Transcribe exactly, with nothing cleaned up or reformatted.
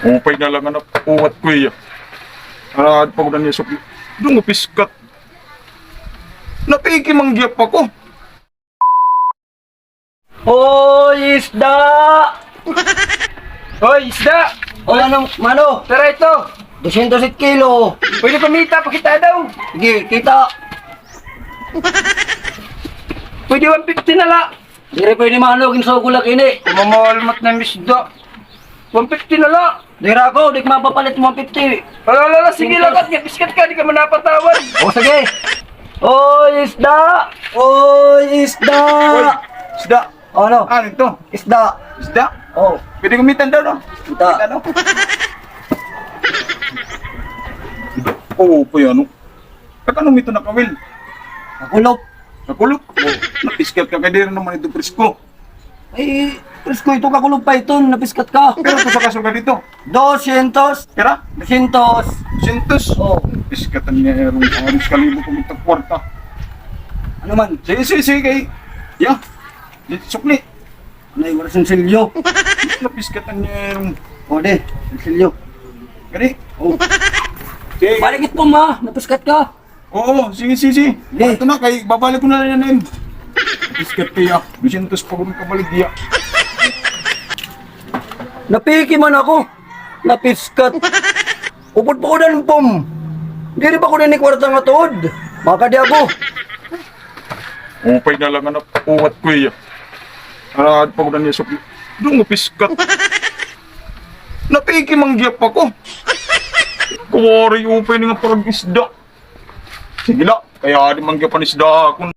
Upay na la nga nauwat ko hiya. Ara, pa gud an iya sukli. Dungo piskat. Napiki man gihap ako. Hoy, isda! Hoy, isda! O, ano, mano? Pira ito? Dosyentos it kilo. Pwede kumita pa kita daw. Sige, kita. Pwede one fifty na la. Diri pwede, mano, ginsugo la ini. Mamahal man it isda. One fifty na la. Diri ako, di ko mapapalit one fifty. Ala, ala, ala, sige, lakat nga, piskat ka, di ka man napatawad. O, sige. Oy, isda! Oy, isda! Oy, isda! Ano? Ano ito? Isda. Isda? O. Pwede kumita daw, no? Kita. Kita, no? Oo, pa yan, no? Kakano mo ito nakawil? Kakulop. Kakulop? O, napiskat ka, kay diri naman ito presko. Ay, presko ito, kakulop pa ito, napiskat ka. Pero ito sa kasugad ito? Dosyentos. Pira? Dosyentos. Dosyentos? O. Piskatan niya, erong halos kalibo kung ito kwarta. Ano man? Sige, sige, sige, kay. Ya. Di, sukli. Nay, wala sinsilyo. Napiskat an iya, um. O, di, sinsilyo. Gani? O. Sige. Balik it po, ma. Napiskat ka. Oo, sige, sige, sige. Di. Ito na, kay babalik ko na la yan, em. Napiskat kaya. Dosyentos pa gud kabaligya. Napiki man ako. Napiskat. Upod pa ko dan, pom. Diri pa ko dan ni kwarta nga tuod. Makadi ako. Upay na la nga nauwat ko hiya. Ara, pa gud an iya sukli. Dungo piskat. Napiki man gihap ako. Kuwari upay ni nga parag-isda. Sige la, kay adi man gihap an isda akon.